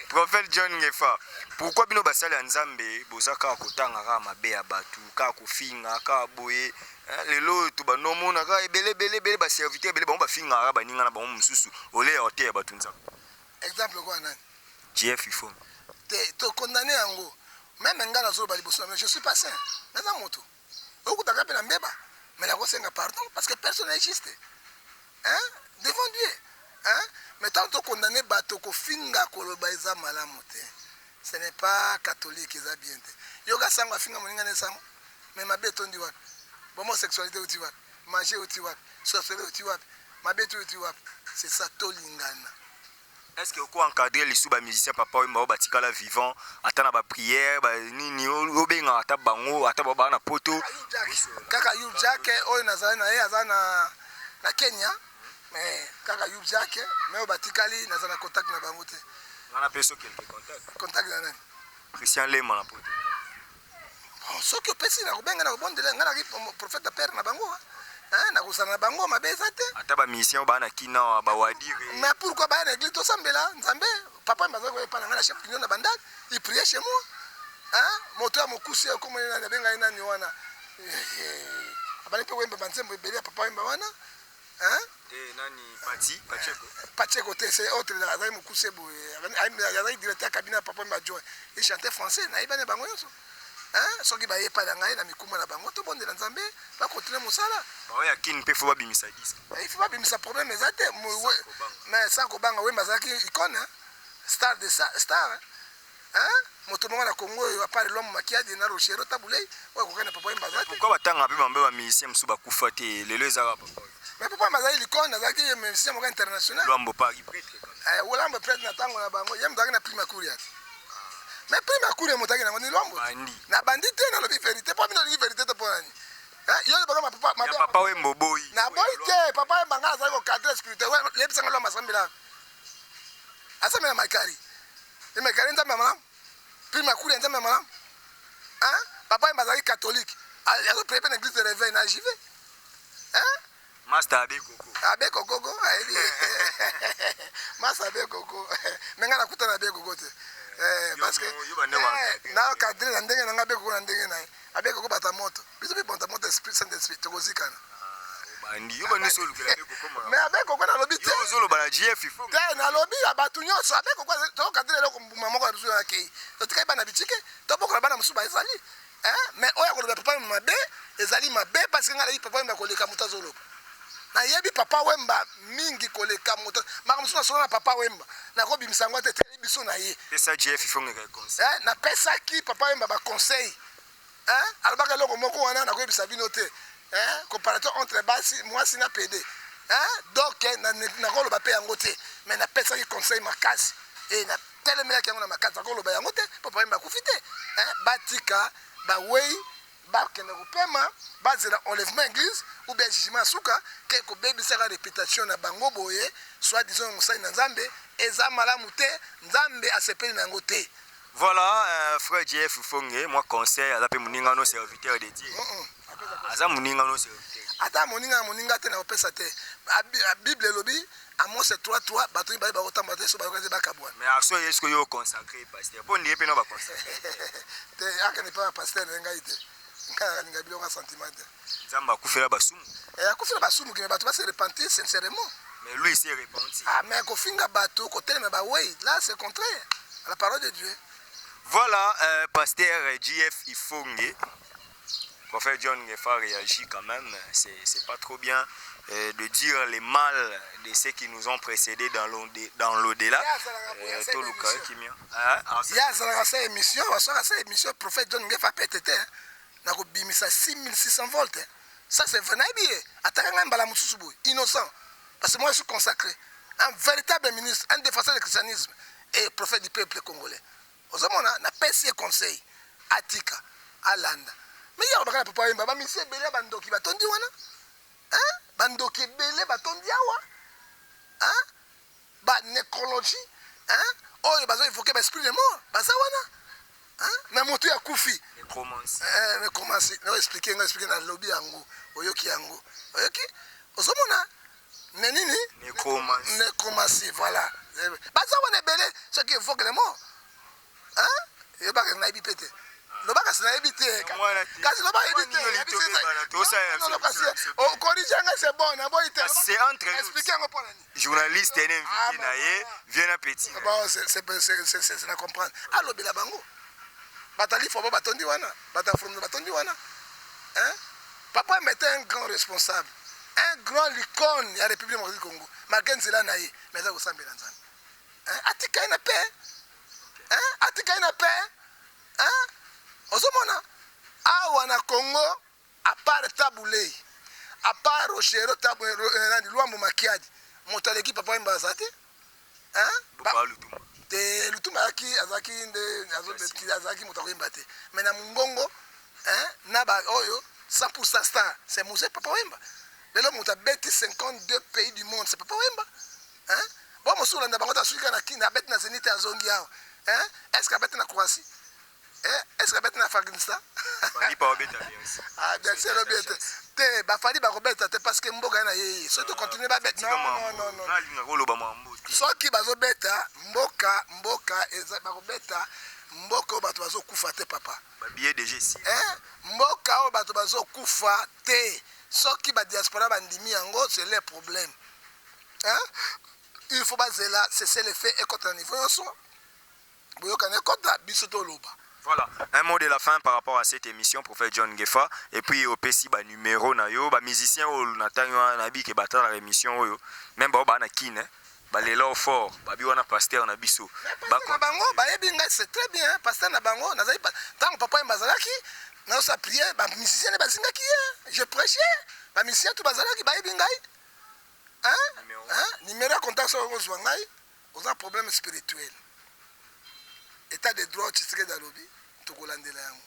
Prophète John Ngefa, pourquoi bino basali ya Nzambe boza kaka kotanga kaka mabe ya bato, kaka kofinga, kaka boye? Lelo oyo to bandomona kaka ebele ebele ebele, baserviteur ebele, bango bafingaka kaka baninga na bango mosusu ole ya oteya bato Nzambe. Exemple kwa nani? JF Ifonge. Te, tokondane yango. Même ngai nazoloba liboso na bino, je suis pas saint, naza moto okutaka mpe na mbeba, mais nakosenga pardon parce que personne n'est juste, hein, devant Dieu, hein? Mais tant tokondane bato, kofinga, koloba eza malamu te, ce n'est pas catholique, eza bien te. Yoka sango afinga moninga na sango, mais mabe etondi wapi? Homosexualité euti wapi? Magie euti wapi? Sorcellerie euti wapi? Mabe tu euti wapi? C'est ça, tolingana. Est ce que oko encadrer lisu bamusicien Papa Wemba oyo batikala vivant, ata na baprière banini, obengaka ata bango, ata bao baa na Poto? Kaka Yub Jack oyo nazali na ye, aza na Kenya, mais kaka Yub Jack. Mais oyo batikali, naza na contact na bango te. Nga napesa quelque contact. Contact na nani? Christian Lema na Poto. Bon, soki opesi, nakobenga, nakobondela. Ngai naki prophète père na bango, nakozala na bango, mabe eza te. Ata bamusicien oyo baa na Kina, bawadire. Mais pourquoi? Baya na église, tosambela Nzambe. Papa bazali koyepa na ngai na chef d'union na Bandal, il priait chez moi, hein? Moto ya mokusi okomoni nani, abengai nani wana, abandi mpe koyemba banzembo ebele ya Papa Wemba wana, hein? Te, nani, Pati Pacheko? Pacheko te, c'est autre, azali mokuse boye, azali directeur ya cabinet ya Papa Wemba adjoint, il chantait français. Nayebani na bango nyonso, hein? Soki baye epai na ngai na mikumba na bango, tobondela Nzambe, bakontinue mosala. Baoyo ya Kini mpe fo babimisa disque. Il faut babimisa, problème eza te. Mais sans kobanga, Wemba azalaki icône, hein? Star de star, hein? Moto moko na Congo oyo, à part Lwambo Makiadi na Rochereau, Tabu Ley, oyo akokaki na Papa Wemba aza te. Pourquoi batanga mpe bambe bamusicien mosusu bakufa te? Lelo ezaka Papa Wemba. Mais Papa Wemba azalaki l'icône, azalaki musicien moko international. Lwambo Paris prêtre. Lwambo prêtre na ntango na bango, ye moto azalaki na prime kuria te, mais prime akuria moto azalaki nango ni Lwambo. Na bandi te, nalobi vérité mpo bino olingi vérité te. Mpo nani yo baka? Ya Papa Wemba boyi. Naboyi te. Papa Wemba, ngai azali kocadre spirituel. Yebisanga, Lwambo asambelaka, asambela Maikari, Maikari Nzambe ya malamu, prime akuria Nzambe ya malamu. Papa Wemba azalaki catholique, azoprier mpe na église de réveil na jive. Master Abe Koko. Abe Kokoko, ayebi Master Abe Koko, mais ngai nakuta na Abe Koko te, parce que na cadre na ndenge na ngai, Abe Koko na ndenge na ye. Abe Koko bata moto, biso mpe bota moto, esprit, Saint Esprit, tokozikana. Bandi yo, bandi so olukela Abe Koko. Mais Abe Koko, nalobi te. Ozoloba na JF Ifo. Te, nalobi ya bato nyonso. Abe Koko, tokadre eloko mbuma moko na biso na kei, totikali bana bitike, tobokola bana mosusu bazali. Mais oyo akoloba Papa Wemba mabe, ezali mabe, parce que ngai nayebi Papa Wemba koleka moto azoloba. Nayebi Papa Wemba mingi koleka moto. Makambo mosusu nasolo na Papa Wemba, nakobimisa yango te, etikali biso na ye. Pesa JF Ifongeka conseil. Napesaki Papa Wemba baconseil, alobaka eloko moko wana, nakoyebisa bino te, comparateur entre basi, mwasi na pd. Donc nakoloba mpe yango te, mais napesaki conseil makasi e natelemelaki yango na makasi. Nakoloba yango te mpo Papa Wemba akufi te. Batika bawei, bakende kopema, bazela enlèvement église ou bien jugement ya suka, ke kobebisaka réputation na bango boye, soit disant mosali na Nzambe, eza malamu te, Nzambe asepeli na yango te. Voilà, frère JF Fonge, moi conseil, aza pe moninga no serviteur de Dieu. Aza moninga no serviteur. Ata moninga na moninga te, na kopesa te. Bible elobi, Amos 3 3, bato mibale bakotambola te so bayoka te, bakabwana. Mais aso est-ce que yo consacré pasteur? Po ndiye pe no ba consacré. Te, akende pa pasteur na ngai te. Ngai alinga biloko ya sentiment te. Nzambe akufela basumu. Akufela basumu, mais bato base repentir sincèrement. Mais lui, il s'est repenti. Ah, mais kofinga bato, kotelema bawei, là c'est contraire à la parole de Dieu. Voilà, pasteur JF Ifonge. Prophète John Ngefa réagit quand même. C'est pas trop bien de dire les mal de ceux qui nous ont précédés dans l'au-delà. Toluka kimia. Ye azalaka sa émission, baswaka sa émission, prophète John Ngefa pete te, nakobimisa 6600 volts. Ça c'est vrai, nayebi ye, ataka ngai mbala mosusu boye, innocent, parce que moi je suis consacré, un véritable ministre, un défenseur du christianisme et prophète du peuple congolais. Ozomona, napesi ye conseil, atika. Alanda. Mais ye alobaka na Papa Wemba, ba musiciens ebele ya ba ndoki batondi wana. Hein? Ba ndoki ebele batondi awa. Hein? Ba necrologie, hein? Oyo bazo evoquer ba esprit de mort, baza wana. Hein? Mais moto ya kufi. Necromancie. Eh, necromancie. No expliquer, nga expliquer na lobi yango. Oyoki yango. Oyoki? Ozomona? Ne nini? Necromancie. Necromancie, voilà. Baza wana ebele, ceux qui évoquent les morts. Hein? Yebaka nayebi pe te. Loba kasi nayebi te. Kasi loba yebi te. O corriger nga c'est bon, naboyi te. C'est entre nous. Expliquer yango pona nini? Journaliste ene invité na ye, vieux na petit. Bon, c'est na comprendre. Alobela bango. Batali fobo batondi wana, batafromno batondi wana. Hein? Papa mettait un grand responsable, un grand icône ya République démocratique du Congo. Malgré nzela na ye, mais aza kosambela Nzambe. Hein? Atika ye na paix. Hein? Atika ye na paix. Hein? Ozomona awa na Congo à part Tabu Ley, à part Rochero Tabu nani Luambo Makiadi, moto aleki Papa Wemba aza te. Hein? Ba Lutumba. Te Lutumba azalaki azalaki nde azobeti azalaki moto akoyemba te. Mais na mongongo hein na ba oyo 100% star, c'est Mzee Papa Wemba. Lelo moto abeti 52 pays du monde, c'est Papa Wemba. Hein? Bon mosusu olanda bango ta suki na Kin, abeti na Zenith azongi awa. Hein? Est-ce qu'abeti na Croatie? Hein? Est-ce qu'abeti na Afghanistan? Fally pa obeta Bercy. Ah Bercy elobi ete te bafali bakobeta te parce que mboka ye na ye soki to continue babeta. Non non non non. Nalinga koloba mambo te. Soki bazobeta mboka mboka eza bakobeta mboka oyo bato bazokufa te papa. Ba billet déjà ici. Hein? Mboka oyo bato bazokufa te. Soki ba diaspora bandimi yango c'est leur problème. Hein? Il faut bazela cesser le fait ekota na niveau nyonso. Boyokana ekota biso toloba. Voilà, un mot de la fin par rapport à cette émission, prophète John Ngefa, et puis opesi ba numéro na yo, ba musicien oyo na tango wana na bi ke batala émission oyo, même ba ba na kin, hein, ba lela fort, ba bi wana pasteur na biso. Ba na bango bayebi ngai c'est très bien, pasteur na bango nazali tango papa Wemba azalaki nazosa prière, ba musicien ne bazingaki ye, je prêchais, ba musicien tout bazalaki bayebi ngai. Hein? Hein? Numéro ya contact soki okozwa ngai, oza problème spirituel. État de droit Tshisekedi alobi tokolandela yango.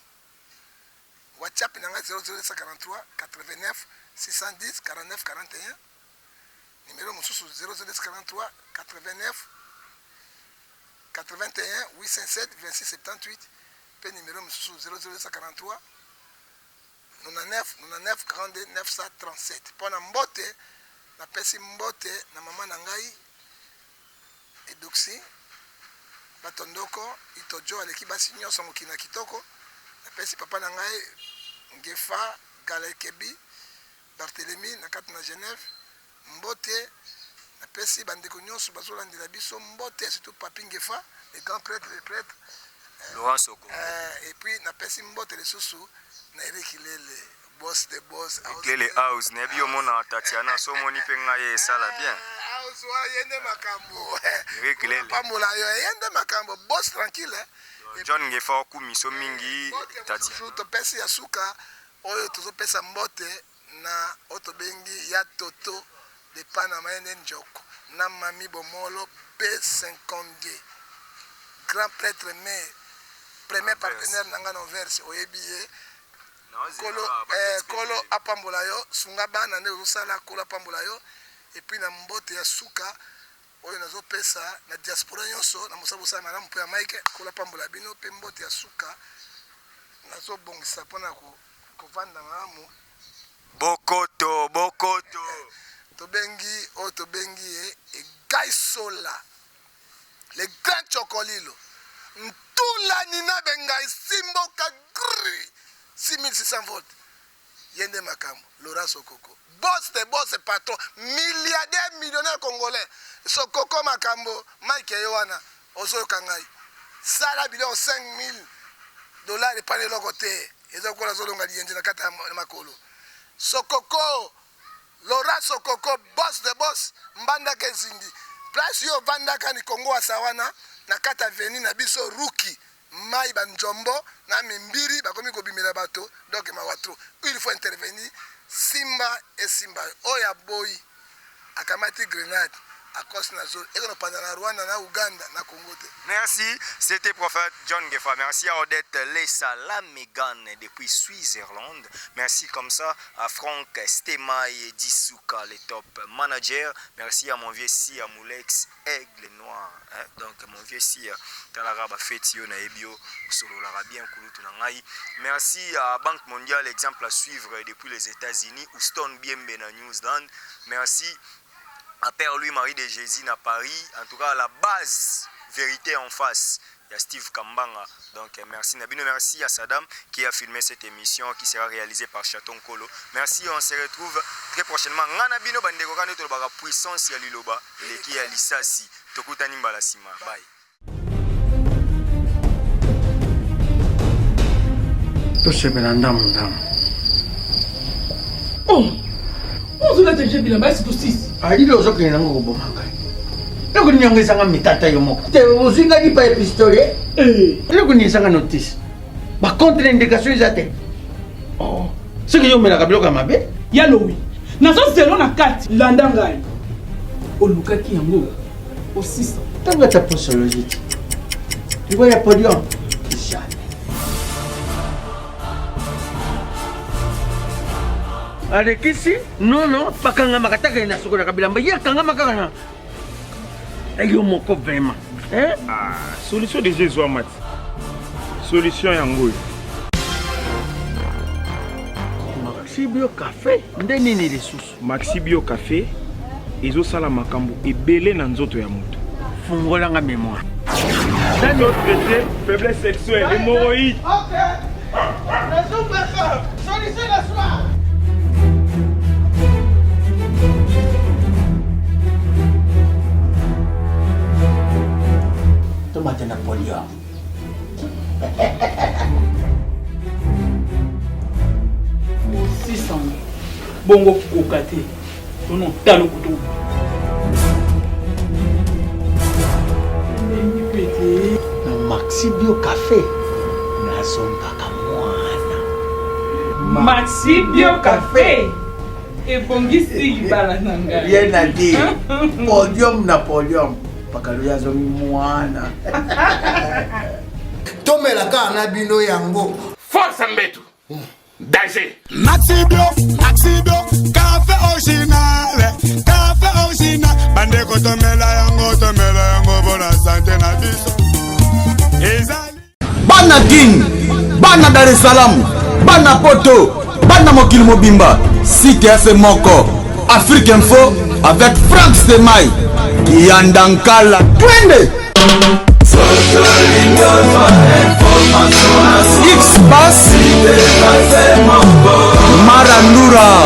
WhatsApp na ngai 0043 89 610 49 41. Numéro mosusu 0043 89 81 807 26 78. Pe numéro mosusu 0043 99 99 42 937. Pona mbote napesi mbote na mama na ngai Edoxi Batondoko Itojo aleki basi nyonso mokili na kitoko. Napesi papa na ngai Ngefa Galekebi Barthélemy na kati na Genève mbote. Napesi bandeko nyonso bazolandela biso mbote, surtout Papi Ngefa le grand prêtre, le prêtre Laurent Soko. Et puis napesi mbote lisusu na Eric Lele, boss de boss. Eric Lele house nayebi yo mona Tatiana so moni pe ngai esala bien. House wa yende makambo. Eric Lele. Pambola yo yende makambo, boss tranquille. Hein. John Ngefa okumiso mingi Tatiana. Topesi ya suka oyo tozopesa mbote na oyo tobengi ya Toto de Panama ye nde Njoko na Mami Bomolo B52 grand prêtre mais premier partenaire na nga na Anvers oyebi ye. Kolo, kolo apambola yo, sunga bana nde ozosala, kolo apambola yo. Et puis na mbote ya suka oyo nazopesa na diaspora nyonso na mosala bosala malamu mpo ya Mike, kolo apambola bino. Pe mbote ya suka nazobongisa mpona kovanda malamu. Bokoto, bokoto. Tobengi oyo tobengi ye Egaisola, le grand chocolilo. Ntula nina bengai simboka gri 6600 volts. Yende makambo, Laurent Sokoko. Boss de boss patron, milliardaire millionnaire congolais. Sokoko makambo, Mike Yohana, ozoyoka ngai. Sala biloko $5000 epana eloko te. Eza kola zolonga liyenze na kati ya makolo. Sokoko, Laurent Sokoko, boss de boss, mbandaka ezindi. Place yo vandaka ni Congo asawana na kati avenue na biso Ruki. Mai ba njombo na mimbiri bakomi kobimela bato, donc mawa trop. Il faut intervenir. Simba et Simba. Oya boyi akamati grenade. Akosi na zolo eke nopanza na Rwanda na Ouganda na Congo te. Merci, c'était prophète John Ngefa. Merci à Odette Lessa la Mégane depuis Switzerland. Merci comme ça à Franck Stemaï Dissouka, le top manager. Merci à mon vieux Sia Moulex Aigle Noir. Hein? Donc mon vieux Sia, talaka ba feti yo na ebio solo la bien kulutu na ngai. Merci à Banque Mondiale, exemple à suivre depuis les États-Unis, Houston Biembe na New Zealand. Merci à Père Louis-Marie de Jésus à Paris. En tout cas, à la base, vérité en face. Il y a Steve Kambanga. Donc merci Nabino, merci à Saddam qui a filmé cette émission qui sera réalisée par Chaton Kolo. Merci, on se retrouve très prochainement. Nga Nabino bandeko kane tolobaka puissance ya liloba eleki ya lisasi. Tokutani mbala sima. Bye. Tosepela ndambu ndambu. Oh! Ozolata deja bilamba esi tosisi. Alili ozokende nango koboma ngai. Eloko nini yango ezanga mitata yo moko. Te ozwi ngai lipa ya pistolet. Eh. Eloko nini ezanga notice. Ba contre indication eza te. Oh. Soki yo omelaka biloko ya mabe. Ya lowi. Nazo zelo na kati. Landa ngai. Olukaki yango. Osisa. Ntango ata posologie te. Liwa ya podium. Jamais. Alekisi nono bakangamaka taka ye nasukolaka bilamba ye akangama kaka na yo moko vraiment eh? Ah, solution deja ezwama ti solution yango oyo. Maxi Bio Cafe nde nini lisusu? Maxi Bio Cafe ezosala makambo ebele na nzoto ya moto. Fungola nga memoire. Traité faiblesse sexuelle, hémorroïde. Ok. Nazobaka. Solution na soir. Tomate na polio. Osisana bongo koka te tono talo kutu. Na Maxi Bio Cafe nazongaka mwana. Maxi Bio Cafe ebongisi libala na ngai. Rien à dire. Podium na podium. Pakalo azongi mwana. Tomela kaka na bino yango. Force mbetu. Danger. Maxi Bio, Maxi Bio, café original, café original. Bandeko tomela yango, tomela yango bona sante na biso. Ezali. Bana Kin, bana Dar es Salaam, bana Poto, bana mokili mobimba, site ya se moko, Afrique Info avec Franck Stemay, Kiyanda Nkala, twende! X-Bass, Marandura.